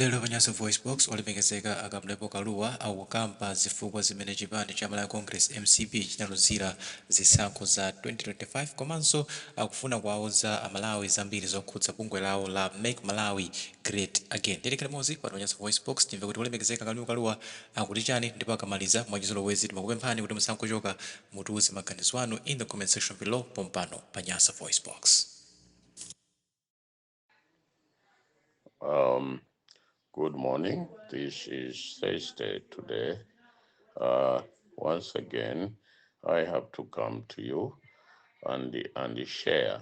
Lero pa Nyasa VoiceBox, olemekezeka a Kamlepo Kalua akukamba zifukwa zimene chipani cha Malawi Congress, mcp, chinaluzira zisankho za 2025 komanso akufuna kuwauza aMalawi zambiri zokhudza bungwe lawo la Make Malawi Great Again. Tikhale limodzi pano pa Nyasa VoiceBox timve kuti olemekezeka Kamlepo Kalua akuti chani, ndipo akamaliza, mwachizolowezi timakupemphani kuti musangochoka, mutiuze maganizo anu in the comment section below pompano pa Nyasa VoiceBox. Good morning. This is Thursday today. Once again, I have to come to you and share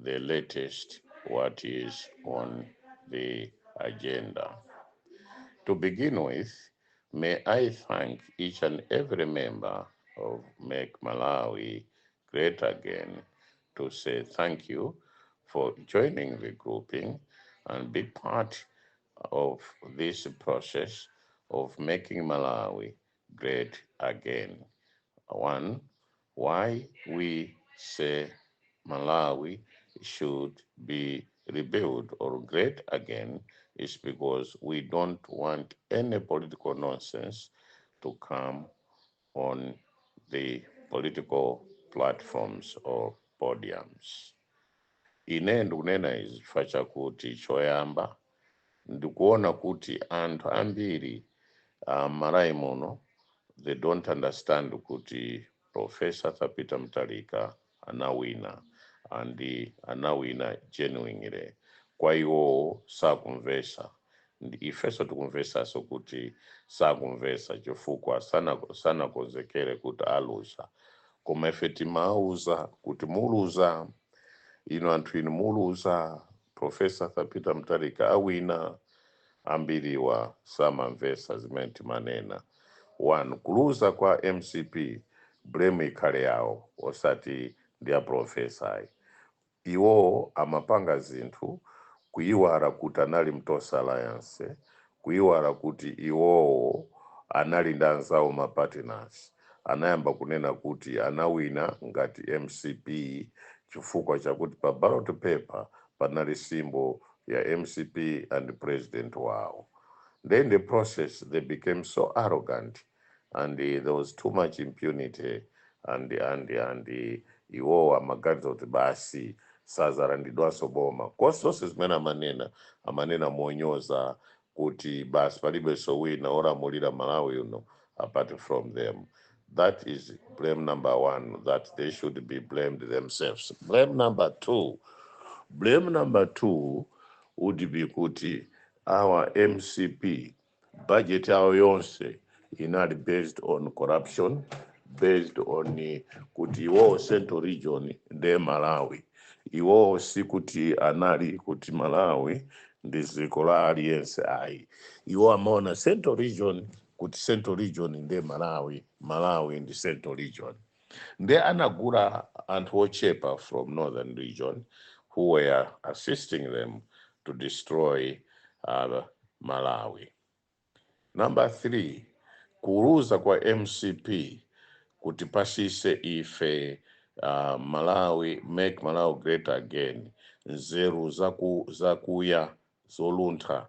the latest what is on the agenda. To begin with, may I thank each and every member of Make Malawi Great Again to say thank you for joining the grouping and be part of this process of making Malawi great again. One, why we say Malawi should be rebuilt or great again is because we don't want any political nonsense to come on the political platforms or podiums. Ine ndikunena izi chifukwa chakuti choyamba ndikuona kuti anthu ambiri Malawi muno, they don't understand kuti Professor Arthur Peter Mutharika anawina and anawina genuinely. Kwa iwowo sakumvesa. Ifenso tikumvesanso kuti sakumvesa chifukwa sanakonzekere kuti aluza, koma ife timauza kuti muluza inu, anthu inu muluza, Professor Arthur Peter Mutharika awina. Ambiriwa samamvesa zimene timanena. One, kuluza kwa MCP, blame ikhale yawo, osati ndi ya professor ayi. Iwowo amapanga zinthu kuyiwala kuti anali mu Tonse Alliance, kuyiwala kuti iwowo anali ndi anzawo, ma partners. Anayamba kunena kuti anawina ngati MCP chifukwa chakuti pa ballot paper panali symbol ya MCP and president wawo. Then the process, they became so arrogant and there was too much impunity and iwowo amaganiza kuti basi, sazalandidwanso boma. Zonse zimene amanena, amanena monyoza kuti basi, palibenso wina olamulira Malawi uno apart from them. That is blame number one, that they should be blamed themselves. Blame number two would be kuti our MCP budget yawo yonse inali based on corruption, based on kuti iwowo Central Region nde Malawi. Iwowo sikuti anali kuti Malawi ndi dziko la aliyense ayi. Iwo amaona Central Region kuti Central Region nde Malawi, Malawi ndi Central Region. Nde anagula anthu ochepa from Northern Region who were assisting them to destroy Malawi. Number three, kuluza kwa MCP kuti pasise ife Malawi, Make Malawi Great Again, nzeru zakuya zoluntha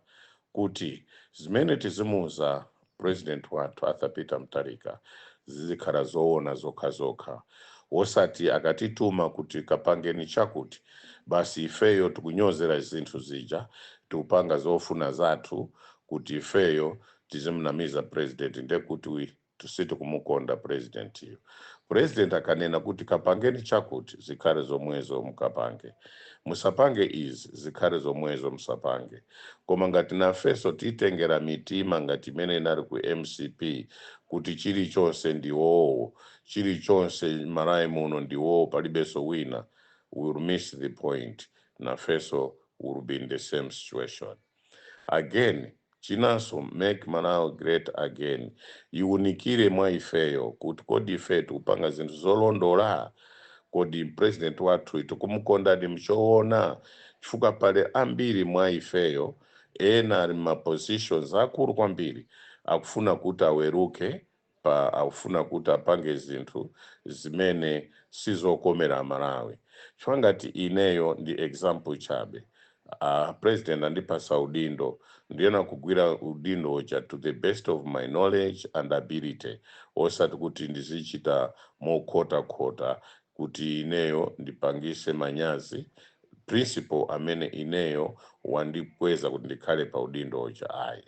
kuti zimene tizimuza president wathu Arthur Peter Mutharika zizikhala zoona zokhazokha, wosati akatituma kuti kapangeni chakuti, basi ifeyo tikunyozera zinthu zija, tikupanga zofuna zathu kuti ifeyo tizimunamiza president. Ndekuti sitikumukonda president iyo. President akanena kuti kapangeni chakuti, zikhale zomwezo, mukapange. Musapange izi, zikhale zomwezo, musapange. Koma ngati nafenso titengera mitima ngati imene inali ku MCP kuti chilichonse ndiwowo, chilichonse Malawi muno ndiwowo, palibenso wina, we will miss the point. Nafenso will be in the same situation again. Chinanso, Make Malawi Great Again iwunikire mwa ifeyo kuti kodi ife tikupanga zinthu zolondola? Kodi president wathu tikumukondadi mchoona? Chifukwa pale ambiri mwa ifeyo, ena ali ma positions akulu kwambiri, akufuna kuti aweruke pa, akufuna kuti apange zinthu zimene sizokomera Malawi. Chifukwa ngati ineyo ndi example chabe. President andipasa udindo, ndiyena kugwira udindo uja to the best of my knowledge and ability, osati kuti ndizichita mokhotakhota kuti ineyo ndipangise manyazi principal amene ineyo wandikweza kuti ndikhale pa udindo uja, ayi.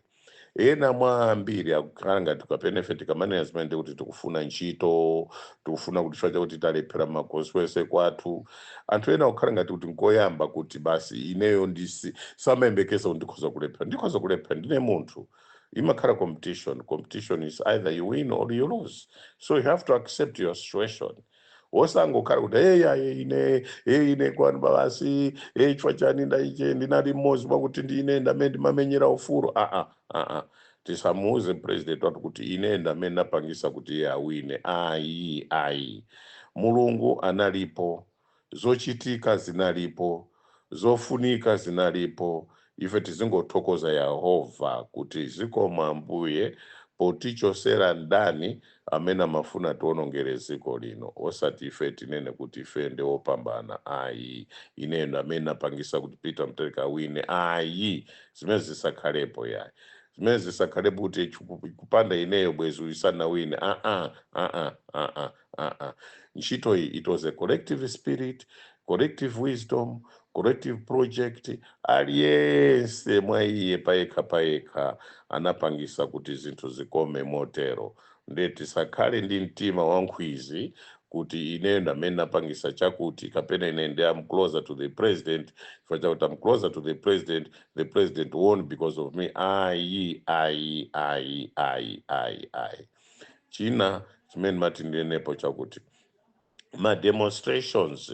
Ena mwa ambiri akukhala ngati kapena ife tikamanena zimene kuti tikufuna ntchito, tikufuna kuti chifukwa chakuti talephera maconstituency kwathu, anthu ena akukhala ngati kuti nkoyamba kuti basi ineyo ndisi samayembekeza kuti ndikhoza kulephera. Ndikhoza kulephera, ndine munthu. Imakhala competition. Competition is either you win or you lose, so you have to accept your situation, wosangokhala kuti, "Hey, aye, ine, hey, ine kwanu basi, hey, chifukwa chani ndaiche ndinali mmodzi mwakuti ndine ndamene ndimamenyera ufulu." Aa, aa, tisamuuze president wathu kuti ine ndamene napangisa kuti iye awine, ayi, ayi. Mulungu analipo, zochitika zinalipo, zofunika zinalipo. Ife tizingothokoza Yehova kuti zikomo Ambuye potichosera ndani amene amafuna tionongere dziko lino, osati ife tinene kuti ife ndi opambana, ayi, ineyo amene napangisa kuti Peter Mutharika awine, ayi. Zimene zisakhalepo, yayi, zimene zisakhalepo kuti kupanda ineyo bwezi isanawine. Aa, aa, aa, aa. Ntchito iyi, it was a collective spirit, collective wisdom, collective project. Aliyense mwa iye payekha payekha anapangisa kuti zinthu zikome motero. Nde tisakhale ndi mtima wankhwizi kuti ine ndamene napangisa chakuti, kapena ine ndi am closer to the president, chifukwa chakuti I'm closer to the president, the president won because of me. Ayi, ayi, ayi, ayi, ayi, ayi. China chimene mati ndinenepo chakuti ma demonstrations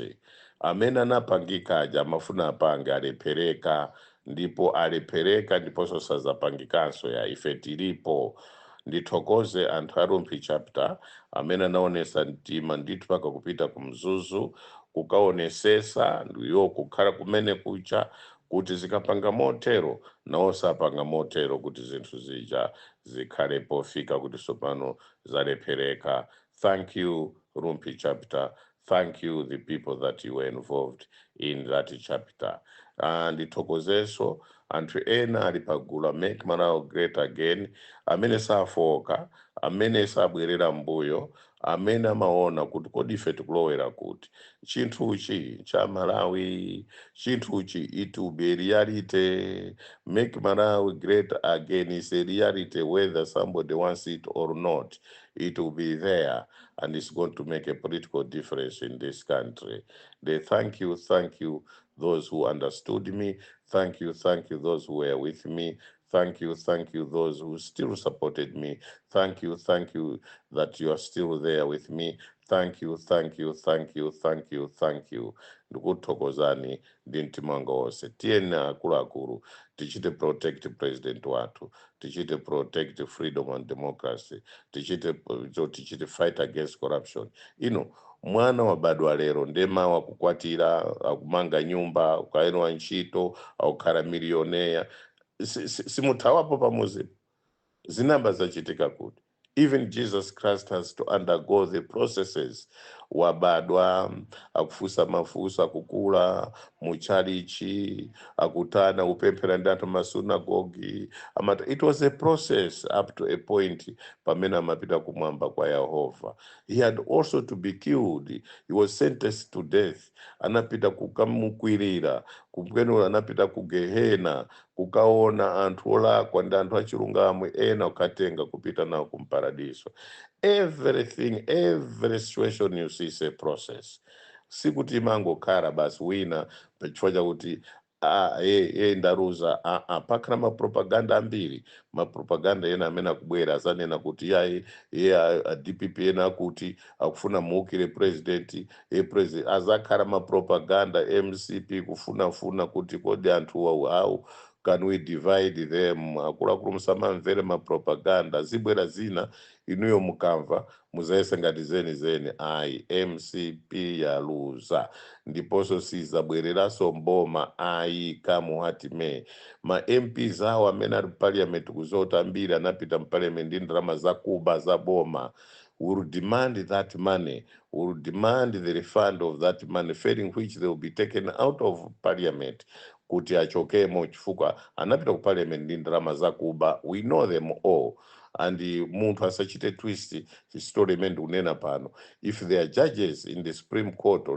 amene anapangika aja amafuna apange alephereka, ndipo alephereka, ndiponso sazapangikanso ya. Ife tilipo. Ndithokoze anthu a Rumphi Chapter amene anaonesa mtima ndithu paka kupita ku Mzuzu kukaonesesa ndiyo kukhala kumene kucha kuti zikapanga motero, nawo sapanga motero kuti zinthu zija zikhale pofika kuti sopano zalephereka. Thank you, Rumphi Chapter. Thank you, the people that you were involved in that chapter. Ndithokozeso anthu ena ali pagulu Make Malawi Great Again amene safoka, amene sabwerera mbuyo, amene amaona kuti kodi ife tikulowera kuti chinthuchi cha Malawi, chinthuchi, it will be a reality. Make Malawi Great Again is a reality. Whether somebody wants it or not, it will be there and it's going to make a political difference in this country. They thank you, thank you, those who understood me. Thank you, thank you, those who were with me. Thank you, thank you, those who still supported me. Thank you, thank you that you are still there with me. Thank you, thank you, thank you, thank you, thank you. Ndikuthokozani ndi mtima wanga wonse. Tiyeni akuluakulu, tichite protect president wathu, tichite protect freedom and democracy, tichite fight against corruption. Ino mwana wabadwa lero, ndema wakukwatira, akumanga nyumba, akukaenowa ntchito, akukhala millionaire. Simuthawapo pamuzipo. Zinamba zachitika kuti even Jesus Christ has to undergo the processes. Wabadwa, akufusa mafuso, akukula muchalichi, akutana kupemphera ndi anthu masunagogi amata. It was a process up to a point pamene amapita kumwamba kwa Yehova. He had also to be killed. He was sentenced to death. Anapita kukamukwirira kumkwenula, anapita ku gehena kukaona anthu olakwa ndi anthu achilungamo, ena kukatenga kupita nawo kumparadiso. Everything, every situation you see is a process. Sikuti imangokhala basi wina pachifukwa chakuti, ah, ndaluza. Ah, ah, pakhala mapropaganda ambiri, mapropaganda ena amene akubwera azanena kuti yayi ye a DPP, ena akuti akufuna muukire president, ye president azakhala mapropaganda. MCP kufunafuna kuti kodi anthu how can we divide them? Akuluakulu, musamamvere mapropaganda. Zibwera zina, inuyo mukamva muzayese ngati zeni zeni. Ayi, MCP yaluza ndiponso sizabwereranso mboma, ayi. Come what may, ma MPs awo amene ali parliament kuzoti ambiri anapita mparliament ndi ndalama zakuba za boma, will demand that money, will demand the refund of that money, failing which they will be taken out of parliament. Kuti achokemo chifukwa anapita ku parliament ndi ndalama zakuba. We know them all, and munthu asachite twist story imene ndikunena pano. If there are judges in the Supreme Court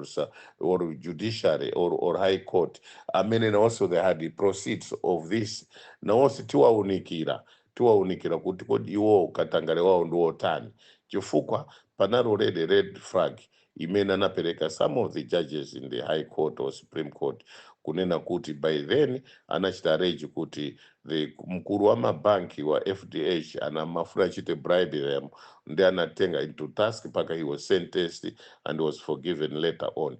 or judiciary or High Court amene also they had the proceeds of this, nawonso tiwaunikira, tiwaunikira kuti kodi iwo katangale wawo ndi wotani, chifukwa panali already red flag imene anapereka some of the judges in the High Court or Supreme Court, kunena kuti by then anachita arrange kuti the mkulu wa mabanki wa FDH anamafuna achite bribe them, ndi anatenga into task mpaka he was sentenced and was forgiven later on,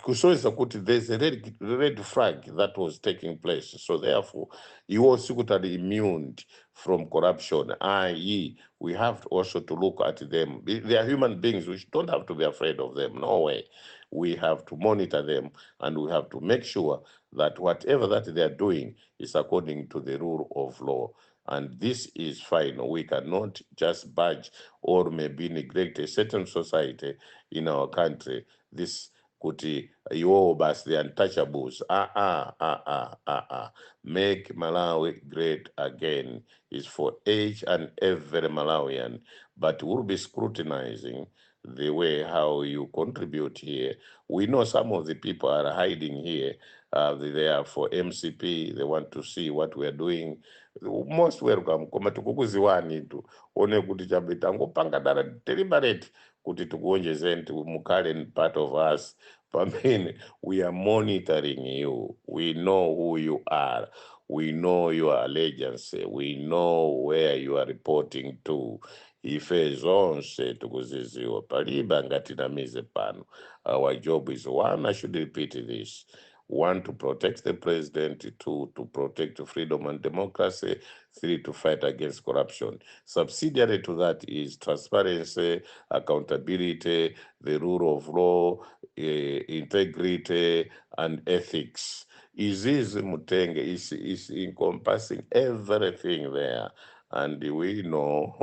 kusonyeza kuti there's a red flag that was taking place. So therefore iwo sikuti ali immune from corruption, i.e. we have also to look at them. They are human beings. We don't have to be afraid of them, no way. We have to monitor them and we have to make sure that whatever that they are doing is according to the rule of law. And this is final. We cannot just budge or maybe neglect a certain society in our country. This kuti iwowo basi, the untouchables. Ah ah ah ah ah ah. Make Malawi Great Again is for each and every Malawian, but we'll be scrutinizing the way how you contribute here. We know some of the people are hiding here. They are for MCP. They want to see what we are doing. Most welcome, koma tikukuziwani tu one kuti chabe tangopanga dala deliberate kuti tikuonjezeni mukhale part of us, pamene we are monitoring you. We know who you are, we know your allegiance, we know where you are reporting to. Ife zonse tikuziziwa, palibe angatinamize pano. Our job is one, I should repeat this: one, to protect the president; two, to protect freedom and democracy; three, to fight against corruption. Subsidiary to that is transparency, accountability, the rule of law, integrity and ethics. Izizi mutenge is encompassing everything there, and we know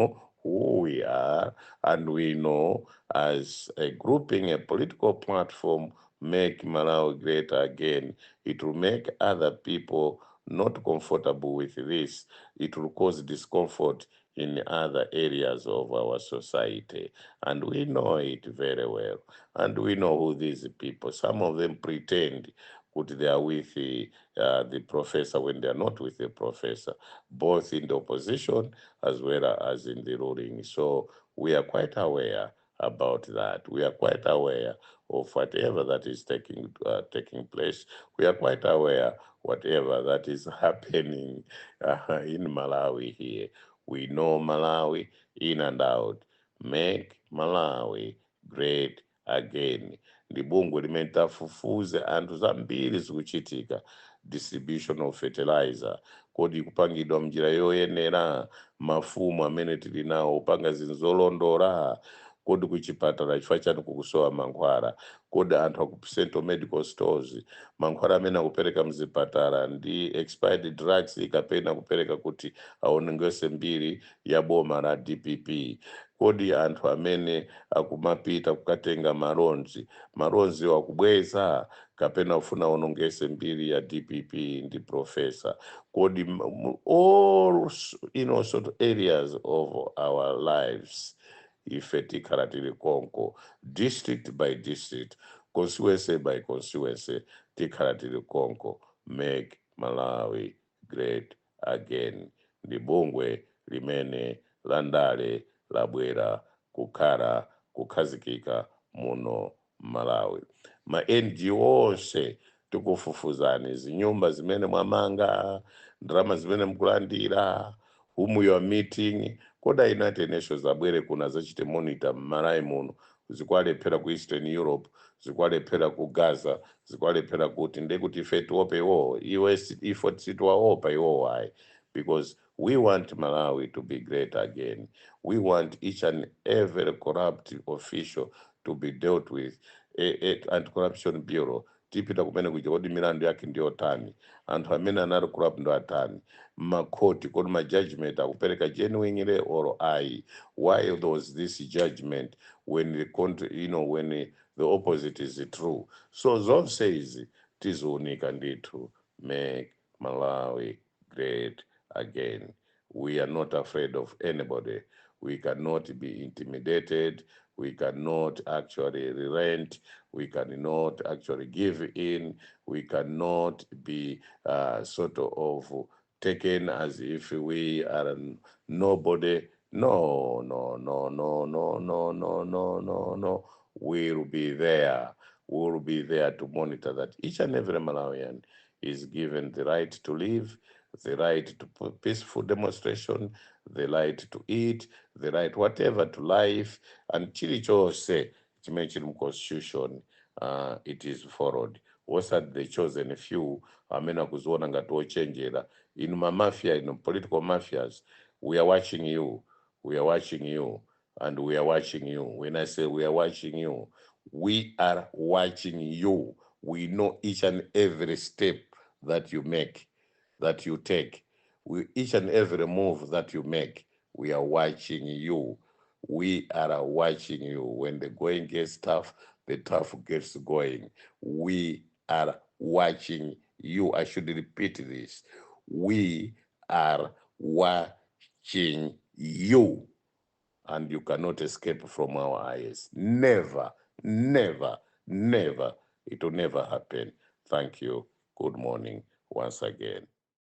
who we are, and we know as a grouping, a political platform, Make Malawi Great Again, it will make other people not comfortable with this. It will cause discomfort in other areas of our society, and we know it very well, and we know who these people. Some of them pretend kuti they are with the professor when they are not with the professor, both in the opposition as well as in the ruling. So we are quite aware about that. We are quite aware of whatever that is taking place. We are quite aware whatever that is happening in Malawi here. We know Malawi in and out. Make Malawi Great Again ndi bungwe limene tafufuze anthu zambiri zikuchitika. Distribution of fertilizer, kodi kupangidwa mnjira yoyenera? Mafumu amene tili nawo kupanga zinthu zolondola? Kodi kuchipatala chifukwa chani kukusowa mankhwala? Kodi anthu aku Central Medical Stores, mankhwala amene akupereka mzipatala ndi expired drugs kapena kupereka kuti aonongese mbiri ya boma la DPP? Kodi anthu amene akumapita kukatenga ma loans, ma loans akubweza kapena ufuna aonongese mbiri ya DPP ndi professor? Kodi all sort of areas of our lives, ife tikhala tili konko, district by district, constituency by constituency, tikhala tili konko. Make Malawi Great Again ndi bungwe limene landale labwera kukhala kukhazikika muno Malawi. Ma NGO onse tikufufuzani, zinyumba zimene mwamanga, ndalama zimene mukulandira, whom you are meeting. Koda United Nations abwere kuno azachite monitor m'Malawi muno, zikwalephera ku Eastern Europe, zikwalephera ku Gaza, zikwalephera kuti ndekuti ife tiope iwowo? Iwe ifo sitiwaopa iwowo ayi, because we want Malawi to be great again. We want each and every corrupt official to be dealt with. Anti-Corruption Bureau tipita kumene kuja, kodi milandu yake ndiyotani? Anthu amene anali corrupt ndo atani? Makhoti, kodi ma judgment akupereka genuinely or ayi? Why there was this judgment when the country, when the opposite is true? So zonse izi tiziunika ndithu. Make Malawi great again. We are not afraid of anybody. We cannot be intimidated. We cannot actually relent. We cannot actually give in. We cannot be sort of taken as if we are nobody. No, no, no, no, no, no, no, no, no, no. We'll be there. We'll be there to monitor that each and every Malawian is given the right to live, the right to peaceful demonstration, the right to eat, the right whatever to life, and chilichonse chimene chili mu constitution, it is followed. Osati the chosen few amene akuziona ngati ochenjera. Inu mamafia, inu political mafias, we are watching you. We are watching you, and we are watching you. When I say we are watching you, we are watching you. We know each and every step that you make, that you take. We, each and every move that you make, we are watching you. We are watching you. When the going gets tough, the tough gets going. We are watching you. I should repeat this. We are watching you, and you cannot escape from our eyes. Never, never, never. It will never happen. Thank you. Good morning once again.